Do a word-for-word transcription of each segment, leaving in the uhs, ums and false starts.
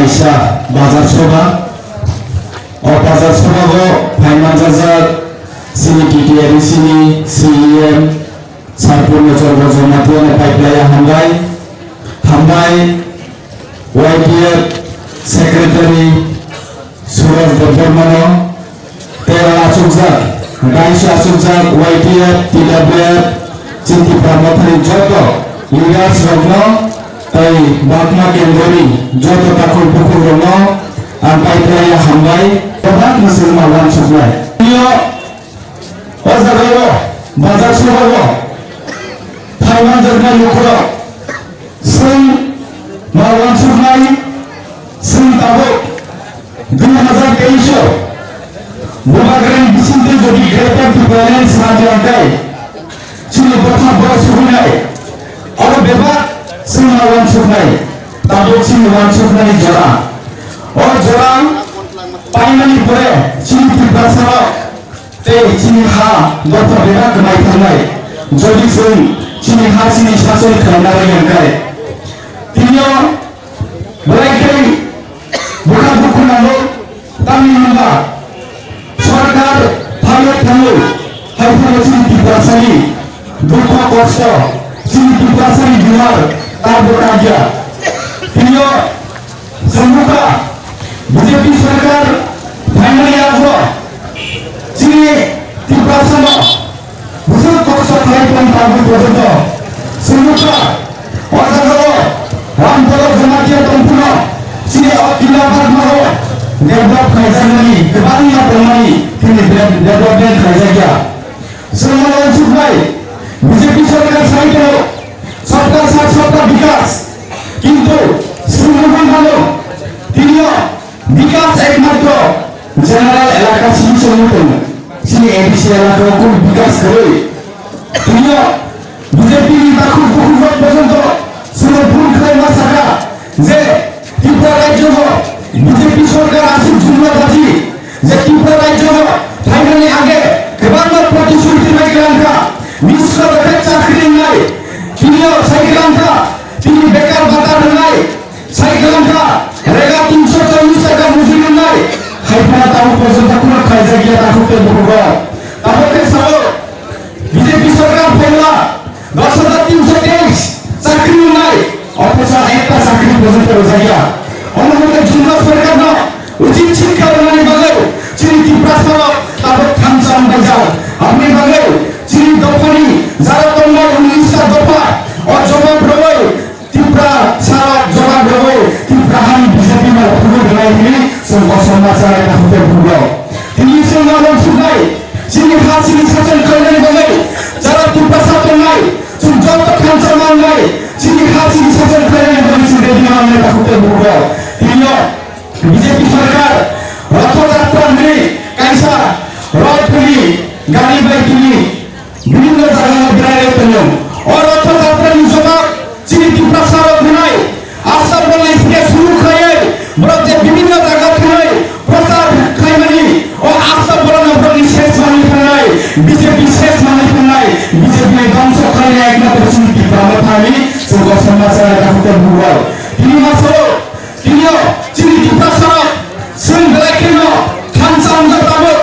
Kaisa bazar sobha, o bazar sobha o phaimanjak chini T T A D C ni C E M Sir Purno Chandra Jamatia no paiplaiya hambai, hambai Y T F Secretary Suraj Debbarmano, tei aro achukjak, daiso achukjak Y T F, T W F, chini Tipra Mothani joto leaders rokno tei Bagma Kendroni joto takhuk bukhuk rokno ang paiplaiya hambai, kwbangma swngma uansuknai. Tini o jagao bazar sobhao phaimanjaknai lukurok, Chwng ma uansuknai, chwng tabuk dui hazar teis o Bubagrani bisingtwi jodi Greater Tipraland swnamjak khe chini bwkha bwrok suhunai. Oro bebak chwng ma uansuknai, tabuk chini uansuknani jora. O jora painani pore chini Tiprasarok tei chini ha dopha bebak kwmai thangnai. Jodi chwng chini ha chini sachoi khlaina rwngya khe, tini o belai khe bwkha dukhu nango, tamni hwnba sorkar phalwi thango, hai phano chini Tiprasani dukho kosto, chini Tiprasani duhar tabuk kakya. Tini o Chwng nukha, B J P sorkar phaimani yago chini Tiprasano bwswk kosto khlai tong tabuk porjonto. Chwng nukha, o jagao Ram Tolok Jamatia tongphano chini o Killa Bagmao develop khlaijaknani kwbangma tongmani chini de-, development khlaijakya. Chwng uansuknai, B J P sorkar sai tongo, sabka saath sabka bikas. Kintu chwng nugwi mano, tinio bikas ekmatro general elaka simi se wngwi tongo. Chini A D C elakao kunu bikas kwrwi. Tinio B J P ni takhuk bukhuk rok porjonto chwngno phone khlai ma sakha je Tripura rajyo o B J P sorkar aswk jumla baji je Tripura rajyo o phainani age kwbangma protishruti bai kwlangkha, miskha bai chakri wngnai, tinio sai kwlangkha, tini bekar bata rwnai, sai kwlangkha, rega tinso chollish taka mujuri wngnai, hai phano tabuk porjonto kunu khlaijakya takhuk tei bukhuk rok. Tabuk khe sao, B J P sorkar phaila dos hajar tinso teis chakri wngnai, othocho ekta chakri porjonto rwjakya. Omo hwnkhe jumla sorkarno uchit sikha rwnani bagwi chini Tiprasarok tabuk thansa wngbaijak. Aboni bagwi chini dophani jara tongnai unnish ta dopha o jobab rwui Tiprasarok jobab rwui Tipra hani B J P no phurwi rwnai hwnwi chwng kosom ma chanai takhuk tei bukhuk rok. Tini chwng ma uansuknai, chini ha chini sachon khlainani bagwi jara Tiprasa tongnai, chwng joto thansa ma wngnai, chini ha chini sachon khlainani bagwi chwng ready ma wngnai takhuk tei bukhuk rok. Tinio B J P sorkar Ratha Jatra hwnwi kaisa rot hwnwi gari bai tini bibhinno jaga o berai tongo. O Ratha Jatra ni jobab chini Tiprasa rok hwnai, asta borok ni side suru khlaiwi borok je bibhinno jaga thangwi prochar khlaimani, o asta borok no borok ni ses manwi thangnai, B J P ses manwi thangnai, B J P ni dongso khlainai ekmatro chini Tipra Motha ni chwng kosom ma chanai takhuk tei bukhuk rok. Tini ma sao, tinio chini Tiprasa rok chwng belai kheno thansa wngjak tabuk.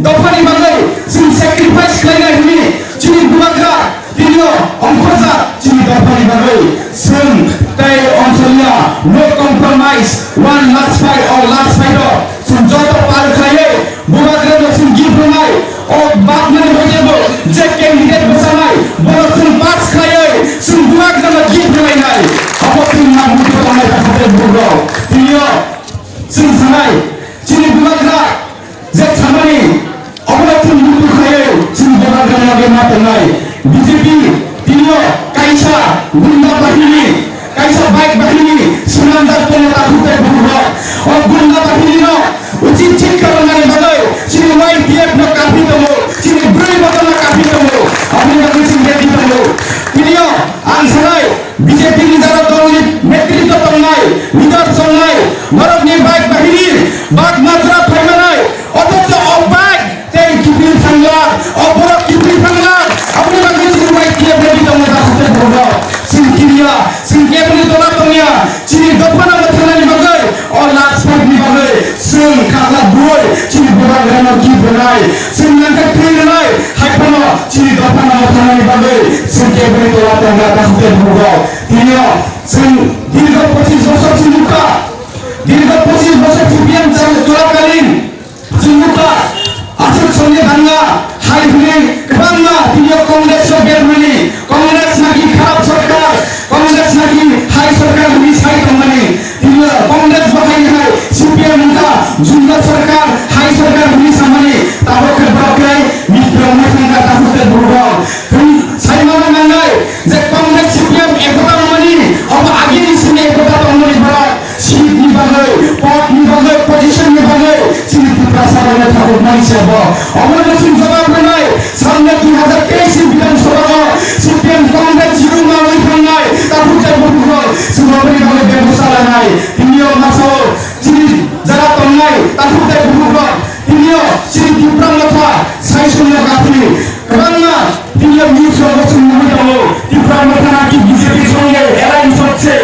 Dophani bagwi chwng sacrifice khlainai hwnwi chini bubagra tinio ongkhorjak chini dophani bagwi. Chwng tei ongkhorya, no compromise, one last fight or last fight o chwng joto par khlaiwi bubagrano chwng gift rwnai. O bagmani hoitebo je candidate bwchanai bono chwng pass khlaiwi chwng bubagrano gift rwlainai. Obo chwng nangmani kwbangma takhuk tei bukhuk rok. Tinio chwng sanai chini bubagra je samani obono chwng muitu khlaiwi chini bubagrano bagwi ma tongnai. B J P tinio kaisa gunda bahini, kaisa bike bahini swnamjak tongo takhuk tei bukhuk rok. O gunda bahini no uchit sikha rwnani bagwi chini Y T F no kaphi tongo, chini bwrwi botorno kaphi tongo, aboni bagwi chini ready tongo. Tinio ang sanai, B J P ni jara dol ni netritwo tongnai, leader tongnai, norok ni bike bahini bak majra phaimanai, othocho o bike tei kiphil thangla, o borok kiphil thangla, aboni bagwi chini Y T F ready tongnai takhuk tei bukhuk rok. Chini kiriya, chini keboni dona tongya, chini dophano mwthangnani bagwi o Ani bagwi chwng keboni tola tongna takhuk tei bukhuk rok. Tini o chwng dirgho pochis bosor chwng nukha. Dirgho pochis bosor C P M chal-, cholakalin chwng nukha. Aswk songni bangma hai hwnwi kwbangma tini o Congress rok bermani. Congress naki kharap sorkar, Congress naki hai sorkar hwnwi sai tongmani. Tini o Congress bo hai hai C P M wngkha, jumla sorkar, hai sorkar hwnwi samani. Tabuk khe borok khe mitrok wngkha takhuk tei bukhuk rok. Chwng sai mano nangnai je Congress C P M ekota wngmani, obo agini simi ekota tongmani borok. Seat ni bagwi, pot ni bagwi, position ni bagwi chini Tiprasa rokno tabuk mani se bo. Obono chwng jawab rwnai, samne dui hazar teis ni Bidhan Sabha o C P M Congress chirung manwi thangnai, takhuk tei bukhuk rok chwng oboni bagwi bebosta lanai. Tini o masa o chini jara tongnai, takhuk tei bukhuk rok, tini o chini Tipra Motha sai songno kaphili. Kwbangma tini o news rogo chwng nugwi tongo, Tipra Motha naki B J P songye alliance hocche,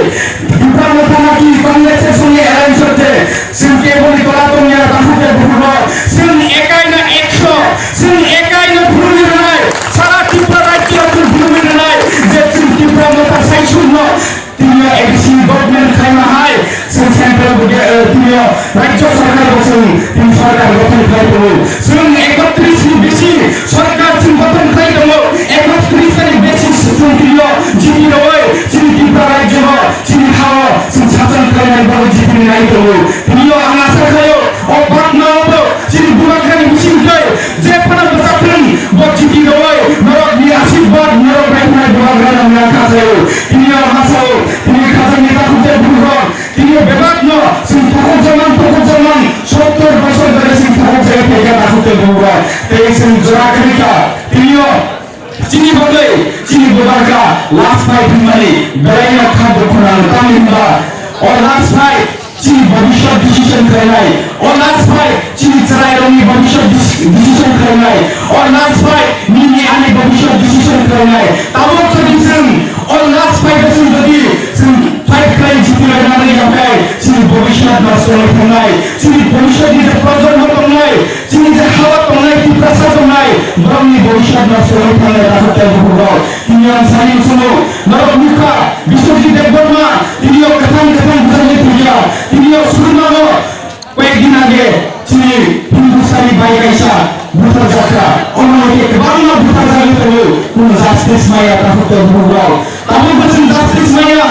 Tipra Motha naki Congress songye alliance hocche, chwng keboni tola tongya takhuk tei bukhuk rok, chwng ekai na ekso, chwng ekai na phunugwi rwnai, sara Tripura rajyo chwng phunugwi rwnai, je chwng Tipra Motha sai songno Tini o A D C government khlaima hai, chwng central bo ge-, eh, tini o rajyo sarkar bo chwng tini sarkar gothon khlai tongo. Chwng ekotris ni bisi sarkar chwng gothon khlai tongo, ekotris ni bisi chwng tini o G P roi chini Tripura rajyo o chini ha o chwng sason khlainani bagwi G P ni nai tongo. Tini o ang asa khlaio, o bakma o bo chini bubagrani bising tei je phano bwsa thwng bo G P roi norok ni asirwad norok bai phai bubagrano wngna kha khlaio. Tini o masa o tini khajak neta khukte bubagrok tini o bebak no chwng thokok jaman thokok jaman sottor bosor bere chwng thokok jai phaikha takhuk tei bubagrok tei chwng jora kwrwi kha. Tini o chini bagwi chini bubagra last fight hwnmani belai no kha dukhu nang tamni hwnba o last fight chini bhabishyat decision khlainai, o last fight chini chwrairokni bhabishyat dis-, decision khlainai, o last fight nini ani bhabishyat decision khlainai. Tabuk jodi chwng o last fight o chwng jodi chwng fight khlai jiti lai nani yaphai chini bhabishyat nosto wngwi thangnai, chini bhabishyat ni je projonmo tongnai, chini je hawa tongnai, Tiprasa tongnai, borokni bhabishyat nosto wngwi thangnai, takhuk tei bukhuk rok. Tini ang sani chwngno norok nukha, Biswajit Debbarma, tini o kwthang kwthang bwcharni puja, tini o Surma no koyek din age chini Hindustani bai kaisa buthar jakha, omo hai khe kwbangma buthar jagwi tongo, kuno justice maya, takhuk tei bukhuk rok. Tabuk bo chwng justice maya,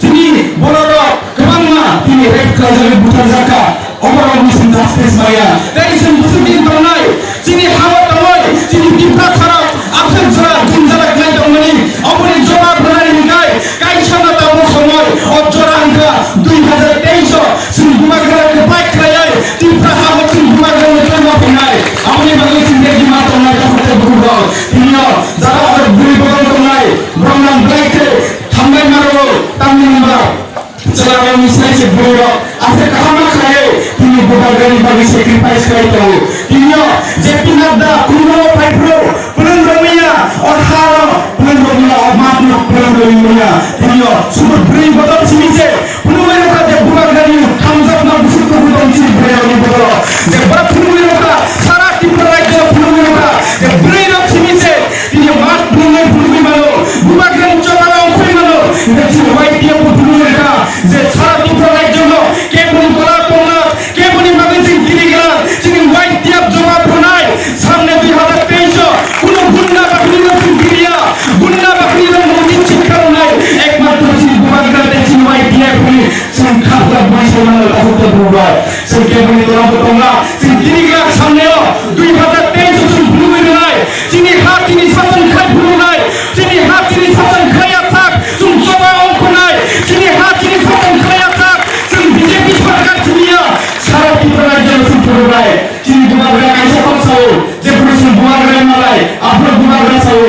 chini borok rok kwbangma tini rape khlaijagwi buthar jakha. Oborok ni chwng justice maya. Tei chwng bwswk din tongnai, chini ha-o tongwi, chini Tiprasa rok aswk jora jwngjal khlai tongmani, oboni jawab rwnani hwnkhe kaisa no tabuk somoi o jora wngkha dui hazar teis o chwng bubagra kwplai khlaiwi Tipra ha-o chwng bubagra no tongma phainai. Aboni bagwi chwng bebak ma tongnai takhuk tei bukhuk rok. Tini o jara o bwrwi bodol tongnai, borok nang belai khe thambai maro, tamni hwnba Chwla rokni sai se bwrwi rok aswk kaham ma khlaiwi tini bubagrani bagwi sacrifice khlai tongo. Tini o je Pinakda Khumrao phai phuru pulung romya o ha o pulung romya o mat no pulung romya. Tini o subut bwrwi bodol simi se phunugwi rokha je bubagrani hamjakma bwswk tubu tong chini bwrwi rokni bodol o je bwrwi phunugwi rokha sara Tripura rajyo phunugwi rokha je bwrwi rok simi se Tini mat phunugwi phunugwi mano, bubagrani choba rok phunugwi mano, hingke chini Y T F bo phunugwi rwkha, je sara Tripura rajyo no keboni tola tongna, keboni bagwi chwng tini gwnang, chini Y T F jawab rwnai, samne dui hazar teis o kuno gunda ba kuno chwng tini ya, gunda ba kuno mungkin chwng kharwnai, ekmatro chini bubagra tei chini Y T F ni chwng khapla bwrwi se mano takhuk tei bubagra, chwng keboni tola bo tongna, chwng tini gwnang samne o dui hazar teis o chwng phunugwi rwnai. Chini ha chini sasan khai phunuknai, chini ha chini sasan khai asak, chwng choba ongkhornai, chini ha chini sasan khai asak, chwng B J P sarkar chini ya, sara Tripura rajyo chwng phunuknai. Chini bubagra kaisa kok sao, je phuru chwng bubagra malai, aphuru bubagra sao,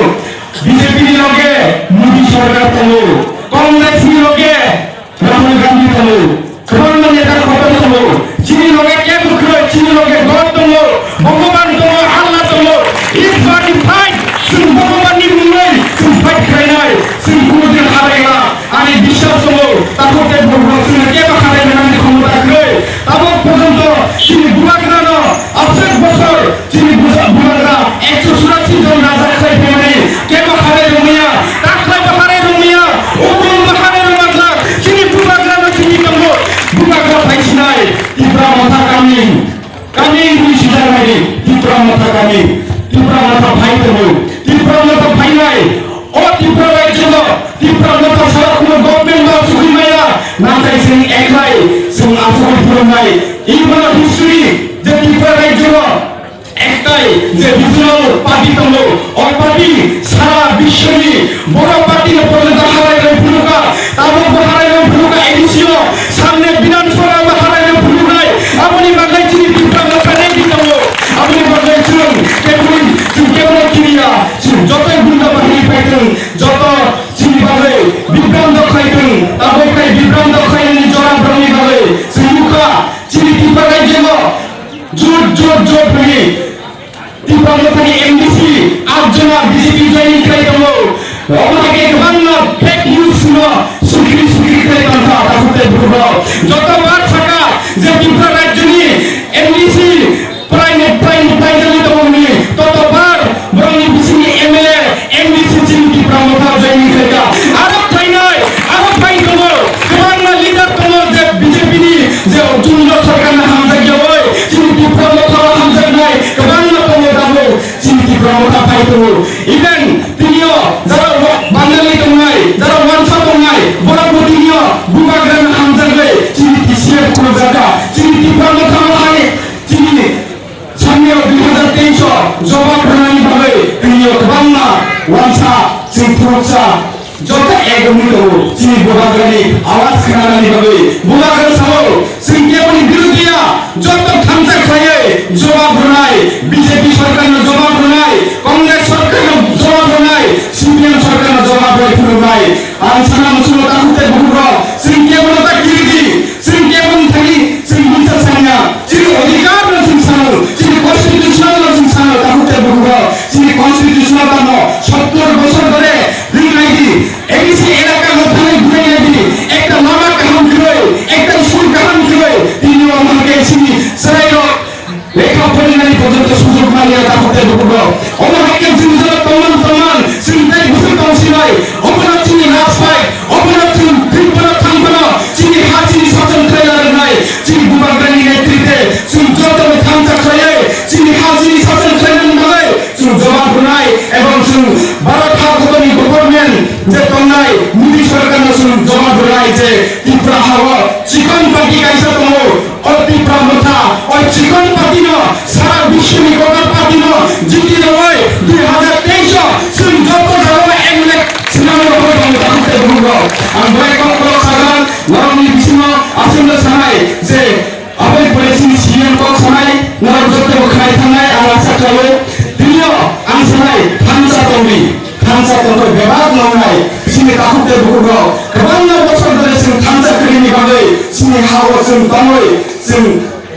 B J P ni loge Modi sarkar tongo, Congress ni loge Rahul Gandhi tongo, kwbangma neta kotor tongo, chini loge kebo kwrwi, chini loge Tipra Motha coming, coming hwnwi swijak naidi, Tipra Motha coming, Tipra Motha phai tongo, Tipra Motha phainai. O Tipra rajyo no, Tipra Motha sara kuno government no asugwi maya, nathai chwng eklai, chwng asugwi phwrwngnai. Ebono history je Tipra rajyo no ektai je regional party tongo, o party sara biswni boro party no porjonto harai rw phunukha, tabuk bo harai rw phunukha, A D C o samne Bidhan Sabha bo harai rw phunuknai, aboni bagwi chini Tipra Motha ready tongo, aboni bagwi chwng keboni, chwng kebono kiriya, chwng joto gunda bahini phaithwng, joto chini bagwi bibranto khaithwng, tabuk khai bibranto khainani jora borokni bagwi chwng nukha, chini Tipra rajyo no jot, jot, jot hwnwi Tipra Mothani M D C atjona B J P joining khlai tongo. Omo hai khe kwbangma fake news no sukiri sukiri khlai tongkha takhuk tei bukhuk rok. Joto bar sakha je Tripura rajyoni M D C prai prai prai jani tongo hwnwi, joto bar borokni bisingni M L A, M D C chini Tipra Motha joining khlaikha. Aro phainai, aro phai tongo, kwbangma leader tongo je B J P ni je chwngno sorkarno hamjakya oi, chini Tipra Motha hamjaknai kwbangma tongo tabuk. Chini Tipra Motha phai tongo. Even tinio jara wa-, Bangali tongnai, jara wansa tongnai, borok bo tinio Bubagrano hamjaknai, chini T C F khulukjakha, chini Tipra Motha hai, chini samio dui hazar teis o jobab rwnani bagwi tinio kwbangma wansa, chini phuruksa, joto ek wngwi tongo, chini Bubagrani awaz khnanani bagwi. Bubagra sao, chwng keboni birodi ya, joto thansa khlaiwi jobab rwnai, B J P sorkarno jobab rwnai, Congress sorkarno jobab rwnai, C P M sorkarno jobab rwi phunuknai. Ang sana muchungo takhuk tei bukhuk rok, chwng kebono ta kiridi, chwng keboni thani, chwng mungsa sanya, chini odhikar no chwng sano, chini constitutional no chwng sano, takhuk tei bukhuk rok, chini constitutional tamo sottor bosor dhore ringnai di. A D C elaka no thani burai nai di, ekta lama kaham kwrwi, ekta school kaham kwrwi, tini o hwnke chini chwrairok lekha porinani porjonto sujog manya takhuk tei bukhuk rok. Omo hai khe chini jora tongman tongman, chini tei bwswk tong sinai, obono chini last fight, obono chini thwipano thangpano, chini ha chini sason khlai narwknai, chini Bubagrani netrite, chini jotono thansa khlaiwi, chini ha chini sason khlainani bagwi, chwng jobab rwnai, ebong chwng Bharat ha kotoni government je tongnai Modi sorkarno chwng jobab rwnai je Tripura hao chikon party kaisa tongo, o Tipra Motha, o chikon party no sara biswni kotor party no jiti rwui dui hazar teis o chwng joto jagao M L A swnamwi rwui tongo takhuk tei bukhuk rok. Ang belai kok kok sagan norokni bisingo aswkno sanai je Aboni pore chini C M kok sanai, norok joto bo khnai thangnai, ang asa khlaio. Tinio ang sanai, thansa tongdi, thansa tongthok bebak nongnai, chini takhuk tei bukhuk rok. Kwbangma bosor dhori chwng thansa kwrwini bagwi, chini ha-o chwng tongwi, chwng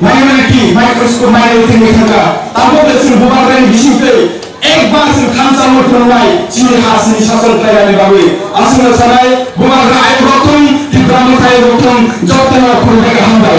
minority, microscope minority wngwi thangkha. Tabukle chwng Bubagrani bisingtwi, ekbar chwng thansa wngwi phunuknai, chini ha chini sason khlainani bagwi. Aswkno sanai, Bubagra ayuk rok thung, Tipra Motha ayuk rok thung, jotono khulumbai kaham bai.